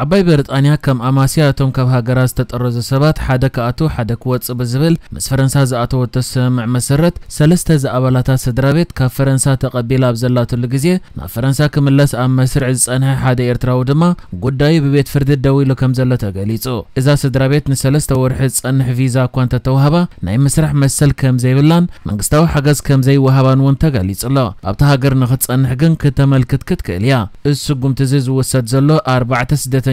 ዓባይ ብሪጣንያ ከም ኣማስያ እቶም ካብ ሃገራ ዝተጠረዙ ሰባት ሓደ ክኣቱ ሓደ ክወጽእ ብዝብል ምስ ፈረንሳ ዝኣተወቶ ስምምዕ መሰረት፣ ሰለስተ ዝኣባላታ ስድራ ቤት ካብ ፈረንሳ ተቐቢላ ኣብ ዘላትሉ ግዜ፣ ናብ ፈረንሳ ክምለስ ኣብ መስርዕ ዝጸንሐ ሓደ ኤርትራዊ ድማ ጉዳዩ ብቤት ፍርዲ ደው ኢሉ ከም ዘሎ ተገሊጹ። እዛ ስድራ ቤት ንሰለስተ ወርሒ ዝጸንሕ ቪዛ እኳ እንተተዋህባ፣ ናይ ምስራሕ መሰል ከም ዘይብላን መንግስታዊ ሓገዝ ከም ዘይወሃባን እውን ተገሊጹ ኣሎ። ኣብታ ሃገር ንኽትጸንሕ ግን ክተመልክት ክትክእል እያ። እዚ ስጉምቲ እዚ ዝውሰድ ዘሎ ኣርባዕተ ስደተኛታት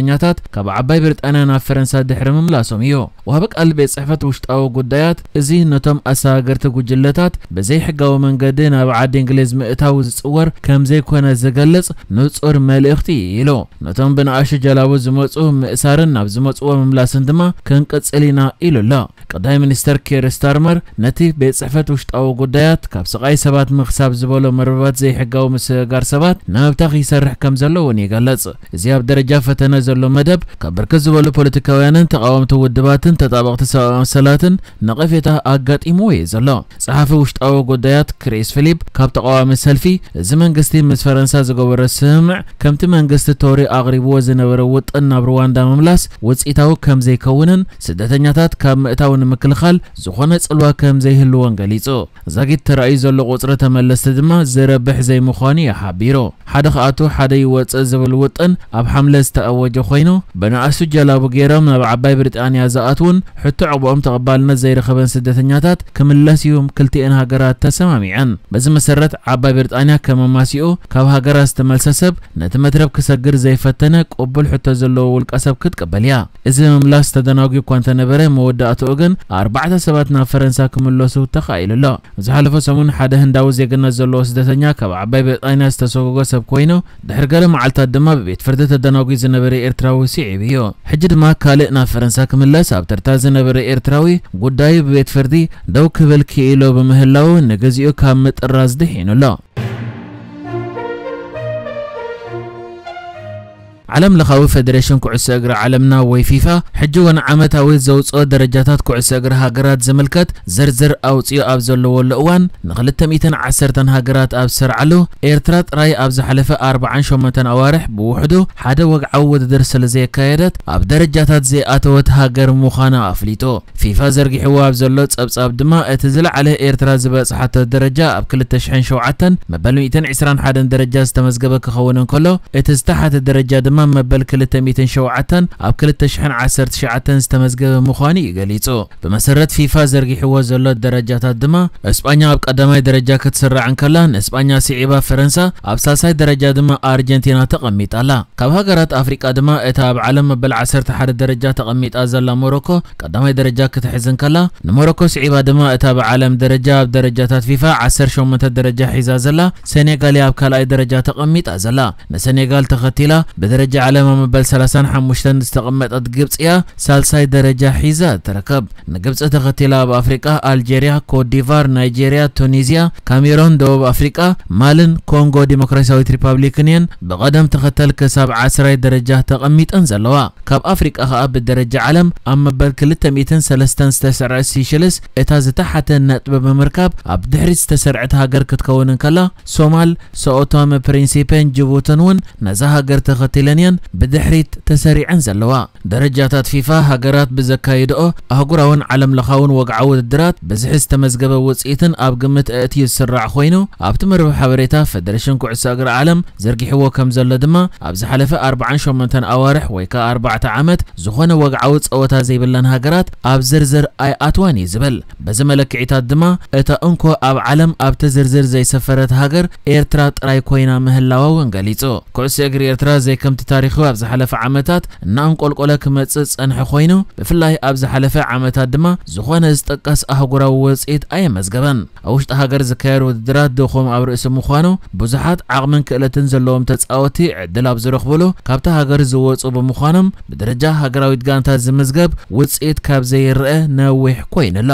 ካብ ዓባይ ብሪጣንያ ናብ ፈረንሳ ድሕሪ ምምላሶም እዩ። ወሃቢ ቃል ቤት ጽሕፈት ውሽጣዊ ጉዳያት፣ እዚ ነቶም ኣሰጋገርቲ ጉጅለታት ብዘይሕጋዊ መንገዲ ናብ ዓዲ እንግሊዝ ምእታው ዝጽወር ከም ዘይኮነ ዝገልጽ ንጹር መልእኽቲ እዩ ኢሉ። ነቶም ብንኣሽቱ ጀላቡ ዝመጹ ምእሳርን ናብ ዝመጽዎ ምምላስን ድማ ክንቅጽል ኢና ኢሉ ኣሎ። ቀዳማይ ሚኒስተር ኪር ስታርመር ነቲ ቤት ጽሕፈት ውሽጣዊ ጉዳያት ካብ ስቓይ ሰባት ምኽሳብ ዝበሎ መርበባት ዘይሕጋዊ ምስግጋር ሰባት ንምብታኽ ይሰርሕ ከም ዘሎ እውን ይገልጽ። እዚ ኣብ ደረጃ ፈተነ ዘሎ መደብ ካብ ብርክት ዝበሉ ፖለቲካውያንን ተቓወምቲ ውድባትን ተጣበቕቲ ሰብኣዊ መሰላትን ነቐፌታ ኣጋጢምዎ እዩ ዘሎ። ጸሓፊ ውሽጣዊ ጉዳያት ክሪስ ፊሊፕ ካብ ተቓዋሚ ሰልፊ፣ እዚ መንግስቲ ምስ ፈረንሳ ዝገበሮ ስምምዕ ከምቲ መንግስቲ ቶሪ ኣቕሪብዎ ዝነበረ ውጥን ናብ ሩዋንዳ ምምላስ ውጽኢታዊ ከም ዘይከውንን ስደተኛታት ካብ ምእታው ንምክልኻል ዝኾነ ጽልዋ ከም ዘይህልዎን ገሊጹ። ዛጊት ተራእዩ ዘሎ ቁጽሪ ተመለስቲ ድማ ዝረብሕ ዘይምዃኑ እዩ ሓቢሩ። ሓደ ክኣቱ ሓደ ይወጽእ ዝብል ውጥን ኣብ ሓምለ ዝተኣወጀ ኮይኑ፣ ብንኣሽቱ ጀላቡ ገይሮም ናብ ዓባይ ብሪጣንያ ዝኣትውን ሕቶ ዕቑቦም ተቐባልነት ዘይረኸበን ስደተኛታት ክምለስ እዩ ክልቲኤን ሃገራት ተሰማሚዐን። በዚ መሰረት ዓባይ ብሪጣንያ ከም ኣማሲኡ ካብ ሃገራ ዝተመልሰ ሰብ ነቲ መትረብ ክሰግር ዘይፈተነ ቅቡል ሕቶ ዘለዎ ውልቀ ሰብ ክትቅበል እያ። እዚ ምምላስ ተደናጒ እኳ እንተነበረ፣ መወዳእትኡ ግን ኣርባዕተ ሰባት ናብ ፈረንሳ ክምለሱ ተኻኢሉ ኣሎ። ዝሓለፈ ሰሙን ሓደ ህንዳዊ ዜግነት ዘለዎ ስደተኛ ካብ ዓባይ ብሪጣንያ ዝተሰጎጎ ሰብ ኮይኑ፣ ድሕሪ ገለ መዓልታት ድማ ብቤት ፍርዲ ተደናጒ ዝነበረ ኤርትራዊ ስዒቡ እዩ። ሕጂ ድማ ካልእ ናብ ፈረንሳ ክምለስ ኣብ ተርታ ዝነበረ ኤርትራዊ ጉዳዩ ብቤት ፍርዲ ደው ክብል ክኢሉ ብምህላዉ ንግዚኡ ካብ ምጥራዝ ድሒኑ ኣሎ። ዓለም ለኻዊ ፌደሬሽን ኩዕሶ እግሪ ዓለምና ወይ ፊፋ ሕጂ እውን ዓመታዊ ዘውፅኦ ደረጃታት ኩዕሶ እግሪ ሃገራት ዝምልከት ዝርዝር ኣውፅኡ ኣብ ዘለወሉ እዋን፣ ንክልተ ሚእትን ዓሰርተን ሃገራት ኣብ ዝሰርዓሉ፣ ኤርትራ ጥራይ ኣብ ዝሓለፈ ኣርባዓን ሸሞንተን ኣዋርሕ ብውሕዱ ሓደ ወግዓዊ ውድድር ስለ ዘየካየደት ኣብ ደረጃታት ዘይኣተወት ሃገር ምዃና ኣፍሊጡ። ፊፋ ዘርጊሕዎ ኣብ ዘሎ ጸብጻብ ድማ፣ እቲ ዝለዓለ ኤርትራ ዝበጽሓቶ ደረጃ ኣብ ክልተ ሽሕን ሸውዓተን መበል ሚእትን ዕስራን ሓደን ደረጃ ዝተመዝገበ ክኸውን እንከሎ፣ እቲ ዝተሓተ ደረጃ ድማ መበል ክልተ ሚእትን ሸውዓተን ኣብ ክልተ ሽሕን ዓሰርተ ትሽዓተን ዝተመዝገበ ምዃኑ እዩ ገሊጹ። ብመሰረት ፊፋ ዘርጊሕዎ ዘሎ ደረጃታት ድማ፣ እስጳኛ ኣብ ቀዳማይ ደረጃ ክትስራዕ እንከላ፣ ንእስጳኛ ስዒባ ፈረንሳ፣ ኣብ ሳልሳይ ደረጃ ድማ ኣርጀንቲና ተቐሚጣ ኣላ። ካብ ሃገራት ኣፍሪቃ ድማ እታ ኣብ ዓለም መበል ዓሰርተ ሓደ ደረጃ ተቐሚጣ ዘላ ሞሮኮ ቀዳማይ ደረጃ ክትሕዝ እንከላ፣ ንሞሮኮ ስዒባ ድማ እታ ብዓለም ደረጃ ኣብ ደረጃታት ፊፋ ዓሰርተ ሸሞንተ ደረጃ ሒዛ ዘላ ሴኔጋል እያ ኣብ ካልኣይ ደረጃ ተቐሚጣ ዘላ። ንሴኔጋል ተኸቲላ ብደረጃ ዓለም ኣብ መበል ሰላሳን ሓሙሽተን ዝተቐመጠት ግብጺ እያ ሳልሳይ ደረጃ ሒዛ ትርከብ። ንግብጺ ተኸቲላ ኣብ ኣፍሪቃ ኣልጄርያ፣ ኮትዲቫር፣ ናይጄርያ፣ ቱኒዝያ፣ ካሜሮን፣ ደቡብ ኣፍሪቃ፣ ማልን ኮንጎ ዲሞክራሲያዊት ሪፓብሊክን እየን ብቐደም ተኸተል ክሳብ ዓስራይ ደረጃ ተቐሚጠን ዘለዋ። ካብ ኣፍሪቃ ኸኣ ብደረጃ ዓለም ኣብ መበል ክልተ ሚእትን ሰለስተን ዝተሰርዐት ሲሸልስ እታ ዝተሓተ ነጥቢ ብምርካብ ኣብ ድሕሪት ዝተሰርዐት ሃገር ክትከውን እንከላ፣ ሶማል፣ ሰኦ ቶመ ፕሪንሲፔን ጅቡትን እውን ነዛ ሃገር ተኸቲለን እየን ብድሕሪት ተሰሪዐን ዘለዋ። ደረጃታት ፊፋ ሃገራት ብዘካይድኦ ኣህጉራውን ዓለም ለኻውን ወግዓዊ ውድድራት ብዝሒ ዝተመዝገበ ውጽኢትን ኣብ ግምት ኣእትዩ ዝስራዕ ኮይኑ፣ ኣብቲ መርበብ ሓበሬታ ፌደሬሽን ኩዕሶ እግሪ ዓለም ዘርጊሕዎ ከም ዘሎ ድማ፣ ኣብ ዝሓለፈ ኣርባዓን ሸሞንተን ኣዋርሕ ወይ ከኣ ኣርባዕተ ዓመት ዝኾነ ወግዓዊ ጸወታ ዘይብለን ሃገራት ኣብ ዝርዝር ኣይኣትዋን እዩ ዝብል። በዚ መለክዒታት ድማ እታ እንኮ ኣብ ዓለም ኣብቲ ዝርዝር ዘይሰፈረት ሃገር ኤርትራ ጥራይ ኮይና ምህላዋ እውን ገሊጹ። ኩዕሶ እግሪ ኤርትራ ዘይከምቲ ታሪኹ ኣብ ዝሓለፈ ዓመታት እናኣንቆልቆለ ክመጽእ ዝጸንሐ ኮይኑ፣ ብፍላይ ኣብ ዝሓለፈ ዓመታት ድማ ዝኾነ ዝጥቀስ ኣህጉራዊ ውጽኢት ኣየመዝገበን። ኣብ ውሽጢ ሃገር ዝካየድ ውድድራት ድኹም ኣብ ርእሲ ምዃኑ፣ ብዙሓት ዓቕምን ክእለትን ዘለዎም ተጻወትቲ ዕድል ኣብ ዝረኽብሉ ካብታ ሃገር ዝወጹ ብምዃኖም፣ ብደረጃ ሃገራዊት ጋንታ ዝምዝገብ ውጽኢት ካብ ዘይረኣ ነዊሕ ኮይኑ ኣሎ።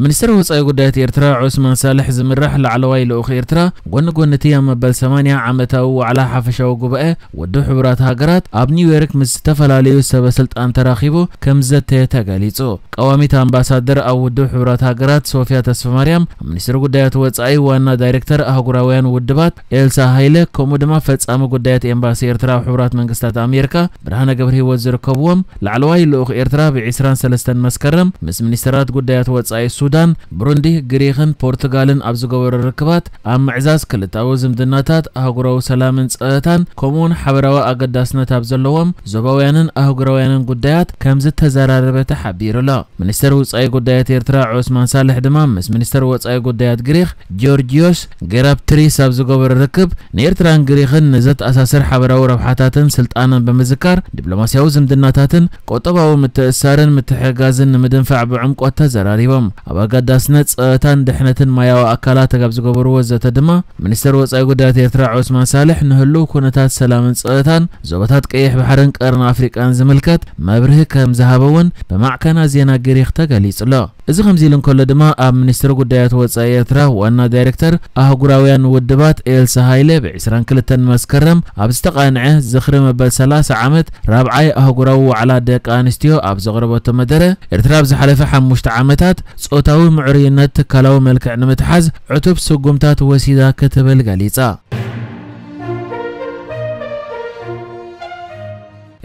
ሚኒስትር ወጻኢ ጉዳያት ኤርትራ ዑስማን ሳልሕ ዝምራሕ ላዕለዋይ ልኡኽ ኤርትራ፣ ጎኒ ጎኒ እቲ ኣብ መበል ሰማንያ ዓመታዊ ዋዕላ ሓፈሻዊ ጉባኤ ውድብ ሕቡራት ሃገራት ኣብ ኒውዮርክ ምስ ዝተፈላለዩ ሰበ ስልጣን ተራኺቡ ከም ዘተየ ተገሊጹ። ቀዋሚት ኣምባሳደር ኣብ ውድብ ሕቡራት ሃገራት ሶፊያ ተስፋማርያም፣ ሚኒስትር ጉዳያት ወጻኢ ዋና ዳይሬክተር ኣህጉራውያን ውድባት ኤልሳ ሃይለ፣ ከምኡ ድማ ፈጻሚ ጉዳያት ኤምባሲ ኤርትራ ኣብ ሕቡራት መንግስታት ኣሜሪካ ብርሃነ ገብረ ህይወት ዝርከብዎም፣ ላዕለዋይ ልኡኽ ኤርትራ ብ ዕስራን ሰለስተን መስከረም ምስ ሚኒስተራት ጉዳያት ወጻኢ ሱዳን፣ ብሩንዲ፣ ግሪኽን ፖርቱጋልን ኣብ ዝገበሮ ርክባት፣ ኣብ ምዕዛዝ ክልታዊ ዝምድናታት፣ ኣህጉራዊ ሰላምን ጸጥታን፣ ከምኡውን ሓበራዊ ኣገዳስነት ኣብ ዘለዎም ዞባውያንን ኣህጉራውያንን ጉዳያት ከም ዝተዘራረበ ተሓቢሩ ኣሎ። ሚኒስተር ወጻኢ ጉዳያት ኤርትራ ዑስማን ሳልሕ ድማ ምስ ሚኒስተር ወጻኢ ጉዳያት ግሪኽ ጆርጂዮስ ጌራፕትሪስ ኣብ ዝገበሮ ርክብ፣ ንኤርትራን ግሪኽን ንዘተኣሳስር ሓበራዊ ረብሓታትን ስልጣንን ብምዝካር፣ ዲፕሎማስያዊ ዝምድናታትን ቁጠባዊ ምትእስሳርን ምትሕግጋዝን ንምድንፋዕ ብዕምቆት ተዘራሪቦም። ኣብ ኣገዳስነት ጸጥታን ድሕነትን ማያዊ ኣካላት ኣብ ዝገበርዎ ዘተ ድማ፣ ሚኒስተር ወጻኢ ጉዳያት ኤርትራ ዑስማን ሳልሕ ንህሉው ኩነታት ሰላምን ጸጥታን ዞባታት ቀይሕ ባሕርን ቀርኒ ኣፍሪቃን ዝምልከት መብርሂ ከም ዝሃበ እውን ብማዕከናት ዜና ግሪኽ ተገሊጹ ኣሎ። እዚ ከምዚ ኢሉ እንከሎ ድማ፣ ኣብ ሚኒስትሪ ጉዳያት ወጻኢ ኤርትራ ዋና ዳይሬክተር ኣህጉራውያን ውድባት ኤልሳ ሃይለ ብ ዕስራን ክልተን መስከረም ኣብ ዝተቓንዐ ዝኽሪ መበል ሰላሳ ዓመት ራብዓይ ኣህጉራዊ ዋዕላ ደቂ ኣንስትዮ ኣብ ዘቕረበቶ መደረ፣ ኤርትራ ኣብ ዝሓለፈ ሓሙሽተ ዓመታት ጾታዊ ምዕሩይነት ትካላዊ መልክዕ ንምትሓዝ ዕቱብ ስጉምታት ወሲዳ ክትብል ገሊጻ።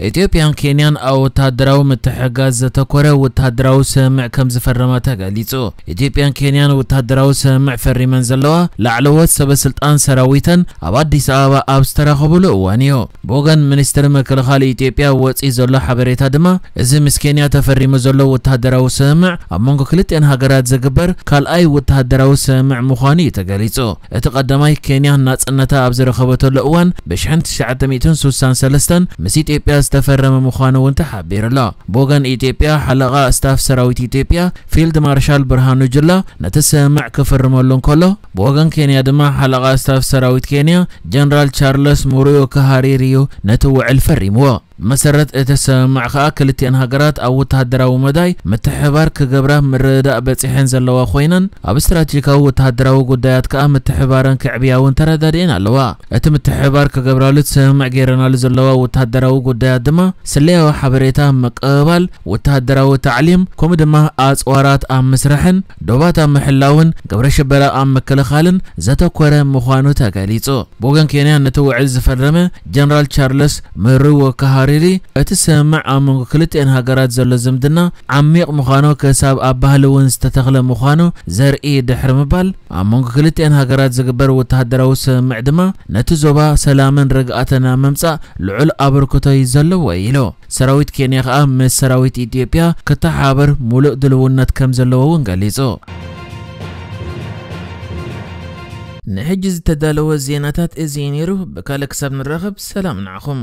ኢትዮጵያን ኬንያን ኣብ ወተሃደራዊ ምትሕግጋዝ ዘተኮረ ወተሃደራዊ ስምምዕ ከም ዝፈረማ ተገሊጹ። ኢትዮጵያን ኬንያን ወተሃደራዊ ስምምዕ ፈሪመን ዘለዋ፣ ላዕለዎት ሰበ ስልጣን ሰራዊተን ኣብ ኣዲስ ኣበባ ኣብ ዝተራኸቡሉ እዋን እዩ። ብወገን ሚኒስትሪ ምክልኻል ኢትዮጵያ ወጺኡ ዘሎ ሓበሬታ ድማ፣ እዚ ምስ ኬንያ ተፈሪሙ ዘሎ ወተሃደራዊ ስምምዕ ኣብ መንጎ ክልቲኣን ሃገራት ዝግበር ካልኣይ ወተሃደራዊ ስምምዕ ምዃኑ እዩ ተገሊጹ። እቲ ቀዳማይ፣ ኬንያ ናጽነታ ኣብ ዝረኸበተሉ እዋን ብሽሕን ትሽዓተ ሚእትን ስሳን ሰለስተን ምስ ኢትዮጵያ ዝተፈረመ ምዃኑ እውን ተሓቢሩ ኣሎ። ብወገን ኢትዮጵያ፣ ሓለቓ ስታፍ ሰራዊት ኢትዮጵያ ፊልድ ማርሻል ብርሃኑ ጁላ ነቲ ስምምዕ ክፍርመሉ እንከሎ፣ ብወገን ኬንያ ድማ ሓለቓ ስታፍ ሰራዊት ኬንያ ጀነራል ቻርለስ ሙሪዮ ካሃሪሪ እዩ ነቲ ውዕል ፈሪምዎ። ብመሰረት እቲ ስምምዕ ከኣ፣ ክልቲኣን ሃገራት ኣብ ወተሃደራዊ መዳይ ምትሕብባር ክገብራ ምርድዳእ በጺሐን ዘለዋ ኮይነን፣ ኣብ ስትራቴጂካዊ ወተሃደራዊ ጉዳያት ከኣ ምትሕብባረን ከዕብያ እውን ተረዳዲኤን ኣለዋ። እቲ ምትሕብባር ክገብራሉ ስምምዕ ገይረናሉ ዘለዋ ወተሃደራዊ ጉዳያት ድማ፣ ስለያዊ ሓበሬታ ምቅብባል፣ ወተሃደራዊ ታዕሊም፣ ከምኡ ድማ ኣጽዋራት ኣብ ምስራሕን ዶባት ኣብ ምሕላውን ግብረ ሽበራ ኣብ ምክልኻልን ዘተኮረ ምዃኑ ተገሊጹ። ብወገን ኬንያ ነቲ ውዕል ዝፈረመ ጀነራል ቻርለስ ምሩዎ ካሃሪሪ፣ እቲ ስምምዕ ኣብ መንጎ ክልቲአን ሃገራት ዘሎ ዝምድና ዓሚቕ ምዃኑ፣ ክሳብ ኣብ ባህሊ እውን ዝተተኽለ ምዃኑ ዘርኢ ድሕሪ ምባል፣ ኣብ መንጎ ክልቲአን ሃገራት ዝግበር ወተሃደራዊ ስምምዕ ድማ ነቲ ዞባ ሰላምን ርግኣትን ኣብ ምምጻእ ልዑል ኣበርክቶ እዩ ዘለዎ ኢሉ። ሰራዊት ኬንያ ከኣ ምስ ሰራዊት ኢትዮጵያ ክተሓባበር ሙሉእ ድልውነት ከም ዘለዎ እውን ገሊጹ። ንሕጂ ዝተዳለወ ዜናታት እዚ እዩ ነይሩ። ብካልእ ክሳብ ንራኸብ፣ ሰላም ንዓኹም።